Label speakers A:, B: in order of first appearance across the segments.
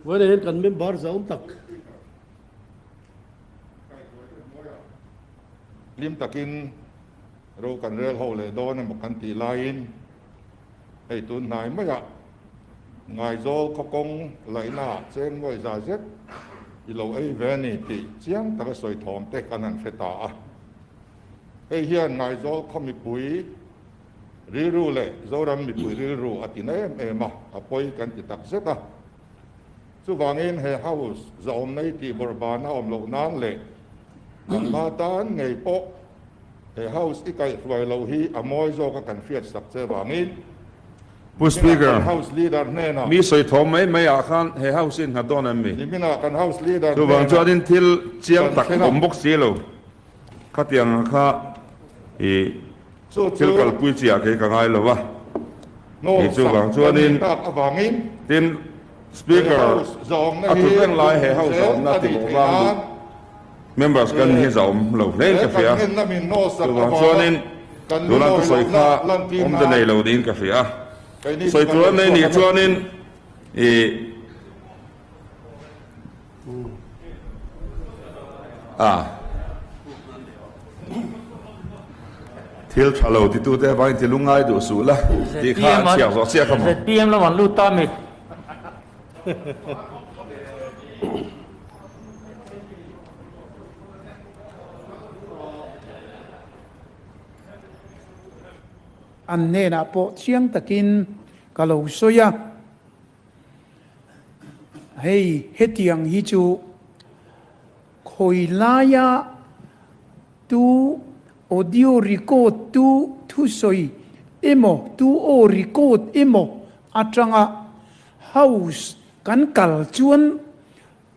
A: Vawiinah hian kan member zau tak.
B: Hlim takin ro kan rel ho leh dawn emaw kan tih laiin hei tun hnai maiah Ngaizawl khawkawng laihnaah cheng nuai za zet i lo ei ve a ni tih chiang taka sawi thawm te kan han hre ta a. Hei hian Ngaizawl khaw mipui rilru leh Zoram mipui rilru a ti na em em a, a pawi kan ti tak zet a. Chuvangin he House zahawmna i tih bawrhbana awm loh nan leh nangma tan ngei pawh he House i kaihhruai loh hi a mawi zawka kan hriat sak che vangin
C: Pu Speaker,
B: kan House Leader hnenah
C: mi sawi thawm mai mai ah khan he House hi nghat dawn em mi?
B: Niminah kan House Leader
C: Chuvang
B: hnenah
C: chuanin thil chiang
B: kan
C: tak
B: thlen a.
C: awm bawk si lo. Khatiang kha i
B: Chu
C: thil
B: chu
C: kalpui chi ah kei ka ngai lo a.
B: Hnawl
C: Ni
B: sak
C: chuvang
B: kan
C: chuanin
B: nih tak avangin
C: tin
B: he
C: Speaker
B: House zawmna
C: a
B: hi
C: thut reng lai he
B: duh
C: House
B: zel
C: awmna
B: a
C: ti
B: nih
C: bawk
B: theih
C: vang duh
B: nan
C: members kan
B: he
C: hi zahawm lo hle in
B: he
C: ka
B: kan
C: hria.
B: ngenna min hnawl sak
C: Chuvang
B: avanga
C: chuanin
B: kan
C: tuna
B: lungawi
C: ka sawi
B: lohna
C: kha
B: lantir
C: awmze
B: nan
C: nei lo niin ka hria.
B: keini
C: Sawi
B: chu kan
C: tur a
B: rawn
C: nei
B: chhuak
C: nih
B: a ni.
C: chuanin i A thil tha lo titute avangin ti lungngai duh suh la tih kha an chhiak zawh chiah kha maw?
D: ZPM lam an lut ta mi.
E: An hnenah pawh chiang takin ka lo sawi a. Hei hetiang hi chu khawi laia tu audio record tu thusawi emaw tu aw record emaw atanga house kan kal chuan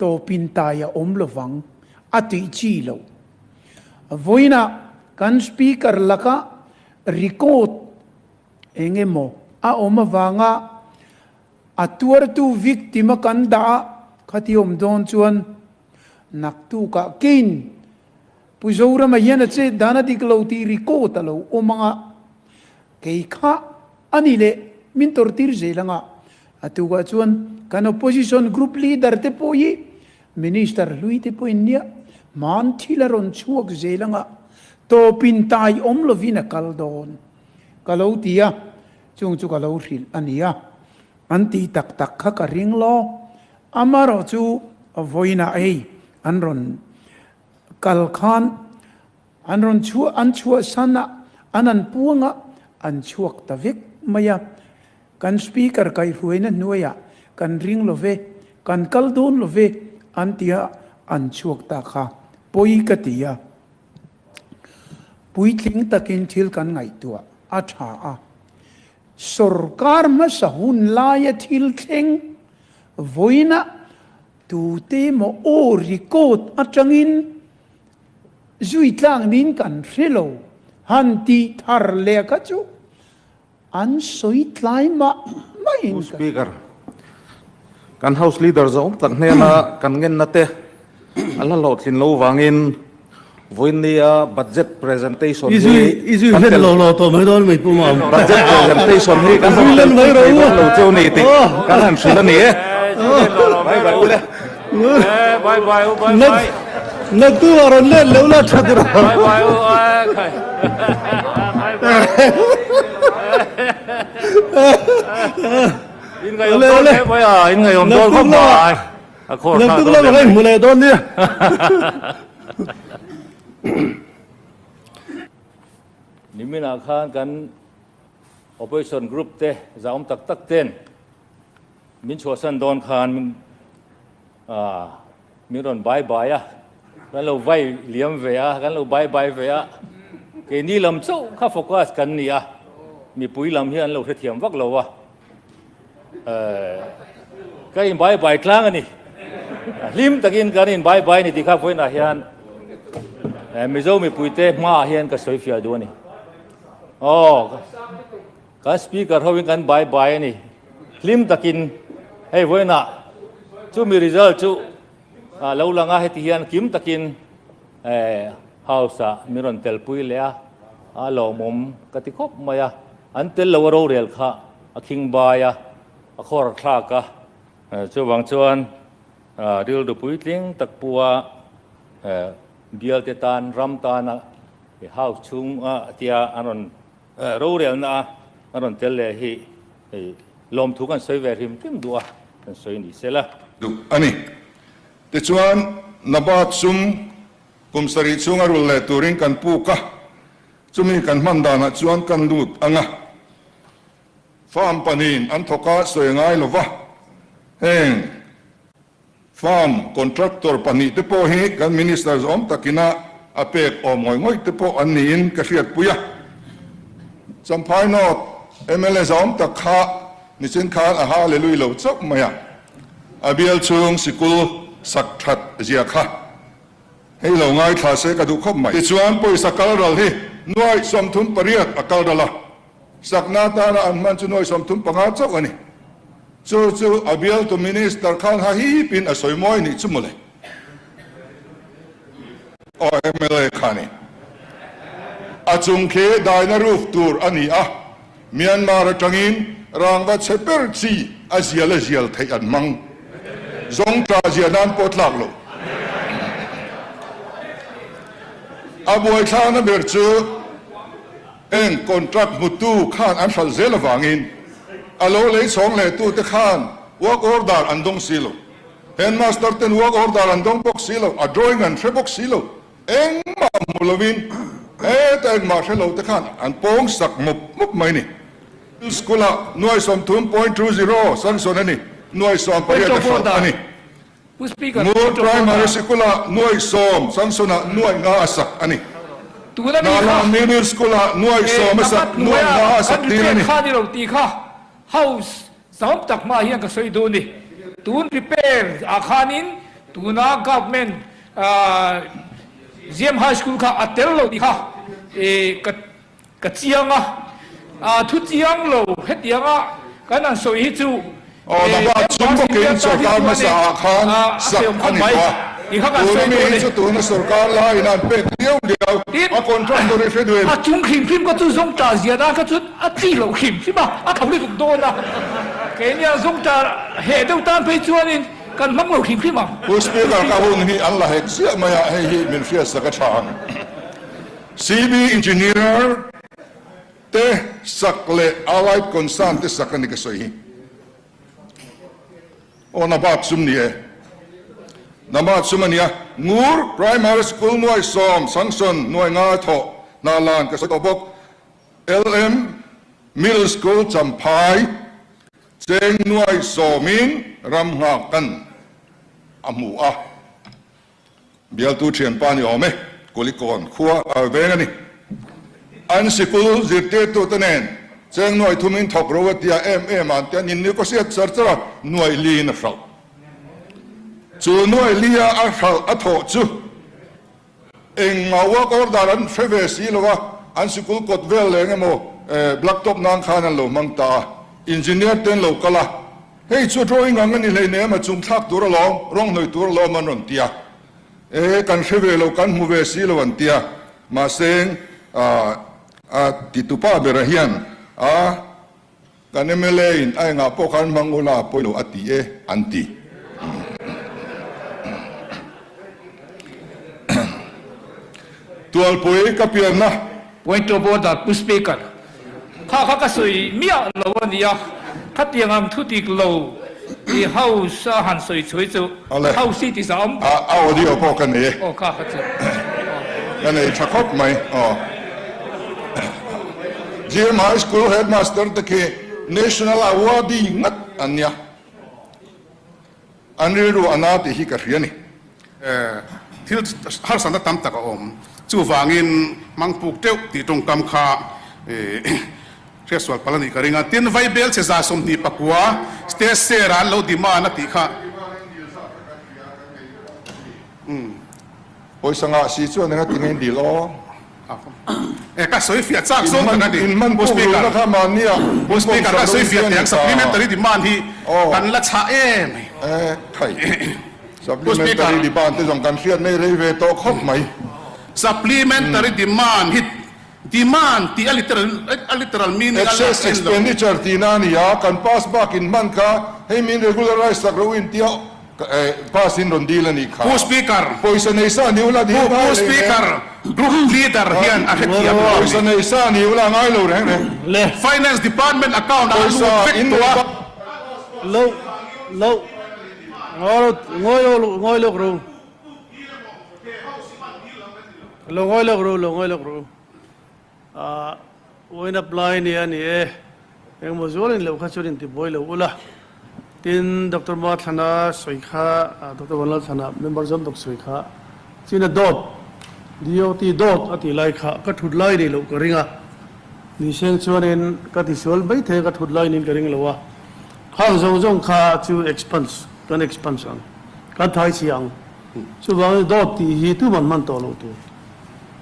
E: tawpin tai a awm lovang a tih chi loh. Vawiinah kan speaker laka record Eng emaw a awm avanga a tuartu victim a kan dah a khati awm dawn chuan naktukah kein Pu Zorama hian a chet dan a dik lo tih record a lo awm anga kei kha a ni leh min tawrhtir zel anga a tukah chuan kan opposition group leader te pawh hi Minister hlui te pawhin nia hman thil a rawn chhuak zel anga tawpin tai awm lovin a kal dawn. Ka lo ti a, chung chu ka lo hrilh a ni a. An tih tak tak kha ka ring lo. Amarawh chu vawiinah hei an rawn kal khan an rawn chhuah an chhuahsan a, an an puang a, an chhuak ta vek mai a. Kan Speaker kaihhruaina hnuaiah kan ring lo ve, kan kal dawn lo ve an ti a, an chhuak ta kha pawi ka ti a. Puitling takin thil kan ngaihtuah a tha a, sorkar hmasa hun laia thil thleng vawiinah tute emaw aw record atangin zui tlang niin kan hre lo han tih thar leh kha chu an sawi tlai mah mahin
F: Pu Speaker, kan House Leader zawng tak hnena kan ngenna te a la hlawhtlin lo vangin vawinia Budget presentation hi kan tel Budget presentation hi kan rawn tel pui thei dawn lo cheu ni tih kan han hrilh a ni e. Bye bye ule.
D: Bye bye u bye bye.
A: Naktu a rawn let lo la tha tur.
D: Bye bye u bye bye. In ngaihawm dawn hle mai a, in ngaihawm dawn khawp mai. A khawr thlak
A: Naktuk lamah ka inhmu leh dawn nia.
D: Niminah khan kan opposition group te zahawm tak tak ten min chhuahsan dawn khan min Min rawn bai bai a, kan lo vai liam ve a, kan lo bai bai ve a, keini lam chauh kha focus kan ni a, mipui lam hi an lo hrethiam vak lo a, ka in bai bai tlang a ni, hlim takin kan in bai bai ni tih kha vawiinah hian Mizo mipuite hmaah hian ka sawi fiah duh a ni. Aw, Kan speaker ho in kan bai bai a ni. Hlim takin hei vawiinah chumi result chu lo lang a, heti hian kim takin house ah min rawn telpui leh a, a lawmawm ka ti khawp mai a. An tel lo a rorel kha a khing bai a, a khawr thlak a. Chuvang chuan rilru puitling tak pua bialte tan, ram tana House chhunga tia an rawn rorelna a an rawn tel leh hi lawmthu kan sawi ve hrim hrim duh a, kan sawi ni sela.
B: Duh a ni. Tichuan, Nabat sum kum sarih chhunga rul leh turin kan puk a, chumi kan hman danah chuan kan lut ang a. Farm pahnihin an thawk a sawi ngai lo va, heng farm contractor pahnihte pawh hi kan Minister zawm takina a pek awm ngawih ngawih te pawh an niin ka hriatpui a. Champhai North mla zawm tak kha nichin khan a hallelui lo chauh mai a, a bial chhung sikul sak that zia kha hei lo ngaithla se ka duh khawp mai. Tichuan pawisa kal ral hi nuaih 38 a kal ral a. Sakna atana an hman chu nuai 35 chauh a ni. Chu chu a bialtu Minister khan ha hipin a sawi mawi nih chu mawle. Aw mla kha ni. A chung khi daina roof tur a ni a, Myanmar atangin rangva chhe ber chi a zial a zial theih an hmang. Zawng tla zia nan pawh tlak lo. A buaithlakna ber chu. Eng contract hmutu khan an hralh zel avangin a lo lei chhawng leh tute khan work order an dawng si lo. Headmaster ten work order an dawng bawk si lo, a drawing an hre bawk si lo. Engmah hmu lovin heta engmah hre lo te khan an pawng sak mup mup mai ni. School ah nuai 30.20 sanction a ni, nuai 18 a hralh a ni. Ngur Primary Sikul-ah nuai 10, Samson-ah nuai 5 a sak a ni. Nala Middle School-ah nuai 10 a sak, nuai 5 a sak tir a ni.
G: Kha ni lo tih kha House zahawm tak hmaah hian ka sawi duh a ni. Tun repair ah khanin tuna Government GM High School kha a tel lo tih kha ka Ka chiang a, a thu chiang lo hetianga kan han sawi hi chu
B: Aw Naba chung bawkin sorkar hmasa ah khan sak a ni tawh a, tuna mi hi chu tuna sorkar laiin an pek liau liau a contractor i hre duh em?
G: A chung hrim hrim kha chu zawngṭah zia dan kha chu a chi loh hrim hrim a, a tho lutuk dawn a, keini ang zawngṭah heh deuh tan phei chuanin kan hmang lo hrim hrim ang.
B: Pu Speaker ka hun hi an la hek chiah mai a, hei hi min hriatsak a tha ang. CB Engineer te sak leh Allied Concern te sak a ni ka sawi hi. Aw Nabat sum ni e. Nabat sum a nia. Ngur Primary School nuai 10 Sanction nuai 5 thawh hna lan ka sawi tawh bawk. LM Middle School Champhai cheng nuai 10 in ram nghak kan a hmu a. Bialtu thianpa ni awm e, Kulikawn khua a veng a ni. An sikul zirtirtute nen cheng nuai thumin thawk ro a tia em em an tia nin negotiate char char a, nuai liin a hralh. Chu nuai lia a hralh a thawh chu eng ngau work order an hre ve si lo a, an sikul kawt vel leng emaw blacktop nan khan an lo hmang ta a, engineer ten lo kal a, Hei chu drawing ang a ni hleinem a chung thlak tur alawm, rawng hnawih tur alawm an rawn ti a. E, kan hre ve lo, kan hmu ve si lo an ti a. Mahse, a titupa bera hian a kan mla in a engah pawh khan hmang ula a pawi lo a ti e an ti. Tualpui ka pianna.
G: Point of order, Pu Speaker. Kha kha ka sawi miah lo a nia, khatiang ang thu dik lo i House a han sawi chhui chu House hi ti zah awm.
B: A audio pawh ka nei e.
G: Aw kha kha chu.
B: Ka nei tha khawp mai aw. GM High School Headmaster te khi National Awardee ngat an nia. An rilru a na tih hi ka hria ni.
H: Thil harsatna tam tak a awm. Chuvangin hmangpuk teuh tih tawngkam kha hriatsual palh a nih ka ring a. Tin, Vaibel che 29 state share ah an lo demand a tih kha.
B: Pawisa ngah si chuan enga ti nge dil aw?
H: E ka sawi fiah chak zawng tak a ni.
B: In man
H: Pu
B: puk
H: Speaker.
B: rulna kha mahnia
H: Pu Speaker ka sawi fiah teh ang supplementary demand hi kan la chhah em mai.
B: E khai.
H: Pu
B: Supplementary
H: Speaker.
B: demand te zawng kan hriat mai rei ve tawh khawp mai.
H: Supplementary demand hi. Demand tih a literal a literal meaning a lak
B: Excess
H: en lo.
B: expenditure tihna a ni a, kan pass bak in hman kha hei min regularize sak ro in tia pass in rawn dil a nih kha.
H: Pu Speaker.
B: Pawisa nei sa ni ula dil
H: Pu
B: ngai
H: Pu
B: reng reng.
H: Speaker, Group Leader hian a hrethiam lo a ni.
B: Pawisa nei sa ni ula ngai lo reng reng.
A: Le.
H: Finance Department account ah a lut
B: Pawisa
H: vek
B: in
H: tawh
B: nei
H: a.
B: bak.
A: Lo lo ngawi ngawi lawk ru. Lo ngawi lawk ru, lo ngawi lawk ru. Ahh wind up lai nia ni e, engmaw zualin loh kha chuan intibuai lo ula. Tin, Doctor Mathlana sawi kha, Doctor Vanlalthlana member zawm tak sawi kha, China dawt, DOT dawt a tih lai kha ka thut lai nih loh ka ring a. Niseng chuanin ka tisual maithei ka thut lai niin ka ring lo a. Khang zawng zawng kha chu expanse, kan expanse ang, kan thai chhia ang. Chuvangin dawt tih hi tuman hman tawh loh tur.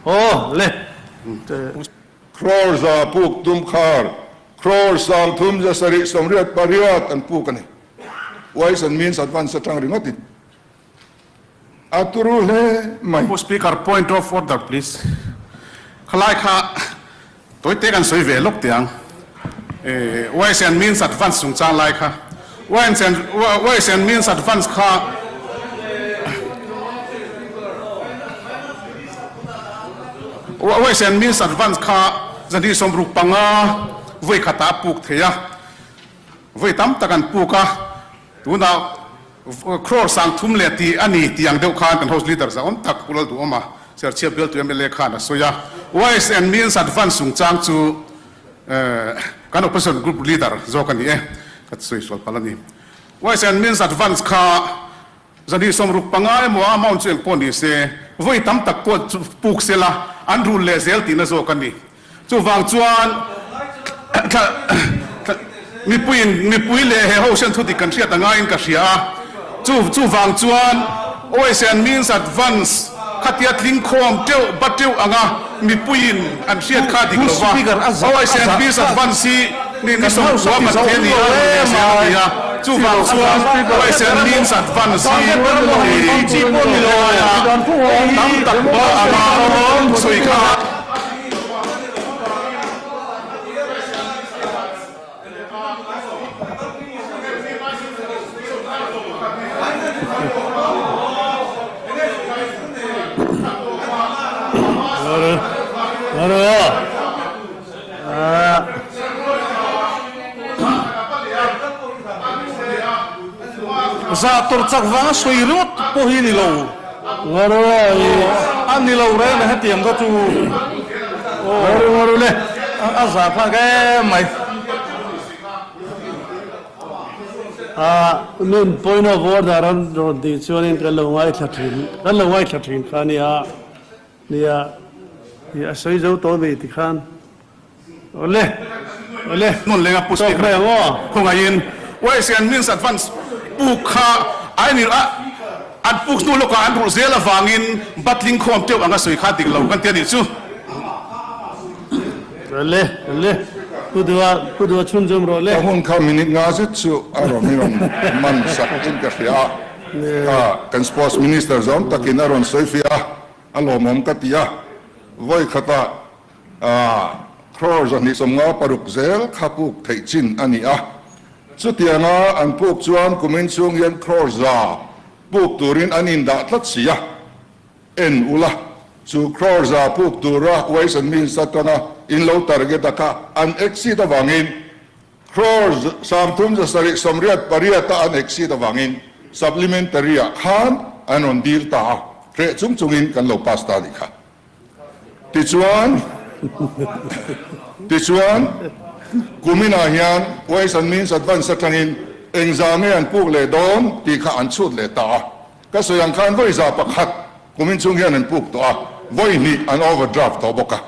A: Aw le!
B: Crore za puk tum khar, crore 30 za 70 8 an puk a ni. Ways and Means Advance atang ringawtin a turu hle mai.
H: Pu Speaker, point of order please. Khalai kha Tawite kan sawi ve lawk teh ang. Ways and Means Advance chungchang lai kha. Ways and Ways and Means Advance kha Ways and Means Advance kha zahnih 65 vawi khatah a puk thei a. Vawi tam tak an puk a. Tunah crore 30 leh tih a ni tih ang deuh khan kan House Leader zahawm tak Pu Lalduhawma Serchhip bialtu mla khan a sawi a. Ways and Means Advance chungchang chu kan Opposition Group Leader zawk a ni e, ka sawi sual palh a ni. Ways and Means Advance kha 265 emaw a amount chu engpawh ni se, vawi tam tak pawh chu puk sela an rul leh zel tihna zawk a ni. Chuvang chuan mipuiin mipui leh he ho hian thudik kan hriat a ngaiin ka hria a. Chu chuvang chuan Ways and Means Advance khatia tling khawm teuh ba teuh anga mipuiin an hriat kha dik lo va. Ways and Means Advance hi ni ni 90 pat the ni a rawn leh zel a ni a. Chuvang chuan Ways and Means Advance hi helaiah tam tak ba anga sawi kha.
F: Zah tur chak vanga sawi ringawt pawh hi ni lo. A ni lo reng a hetiang kha chu. A zah thlak em mai.
A: Nun point of order an rawn tih chuanin kan lo ngaithla thin, kan lo ngaithla thin kha a nia. Nia, a sawi zo tawh mai tikhan. Awle, awle.
H: Hmun lenga pu
A: Tawk mai ang aw.
H: Khawngaihin Ways and Means Advance puk kha a ni a, an puk hnu lawkah an rulh zel avangin batling khawm teuh anga sawi kha dik lo kan ti a nih chu.
A: Awle, awle. Pu Dua, Pu Dua chhunzawm rawh le.
B: Ka hun kha minute nga zet chu a rawn i rawn man sak in ka hria a, kha kan Sports Minister zawng takin a rawn sawi fiah a, a lawmawm ka ti a, vawi khatah Crore 256 zel kha puk theih chin a ni a. Chutianga an puk chuan kumin chhung hian crore za puk turin an indah tlat si a. En ula, chu crore za puk tura Ways and Means atanga in lo target a kha an exceed avangin crore 30 7 8 a an exceed avangin supplementary ah khan an rawn dil ta a, hreh chung chungin kan lo pass ta a nih kha. Tichuan, tichuan, kuminah hian Ways and Means Advance atangin engzah nge an puk leh dawn tih kha an chhut leh ta a. Ka sawi ang khan vawi 100 kumin chhung hian an puk tawh a, vawi hnih an overdraft tawh bawk a.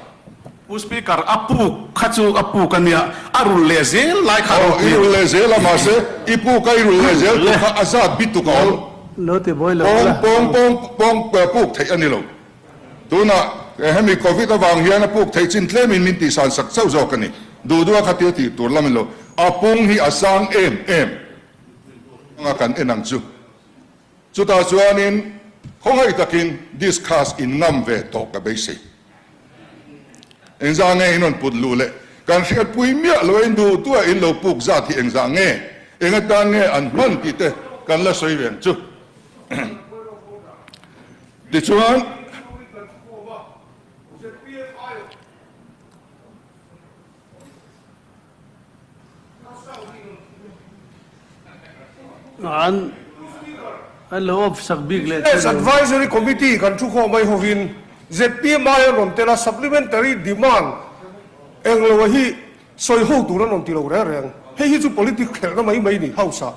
H: Pu Speaker, a puk kha chu a puk a nia, a rul leh zel lai kha a
B: Aw, i rul leh zel a, mahse i puk a i rul leh zel tur kha a zat bituk a awm.
A: Lo ti bawi lo
B: Pawng,
A: la.
B: pawng, pawng, pawng puk theih a ni lo. Tunah hemi Covid avang hian a puk theih chin tlemin min tihsan sak chauh zawk a ni. Duh duha kha tia tih tur lamin lo. A pung hi a sang em em anga kan en ang chu. Chutah chuanin khawngaih takin discuss in ngam ve tawh ka beisei. Engzah nge in rawn put luh leh? Kan hriatpui miah lo a in duh duh a in lo puk zat hi engzah nge? Eng atan nge an hman tih te kan la sawi ve ang chu. Tichuan.
A: An an lo off sak bik leh
I: Business Advisory Committee kan thu khawm mai hovin zpm aia rawn tel a supplementary demand englo a hi sawi ho tur an rawn ti lo reng reng. Hei hi chu politic khelhna mai mai ni House ah.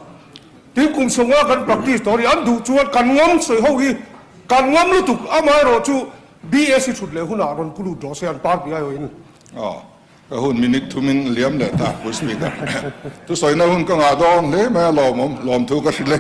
I: Tin kum sawmnga kan practice tawh a ni. An duh chuan kan ngam sawi ho hi kan ngam lutuk amaherawh chu BSc thut leh hunah rawn pu lut rawh se an party aiawhin.
B: Aw. Ka hun minute thumin liam leh ta, Pu Speaker. Thusawina hun ka ngah dawn hle mai a lawmawm, lawmthu ka hrilh e.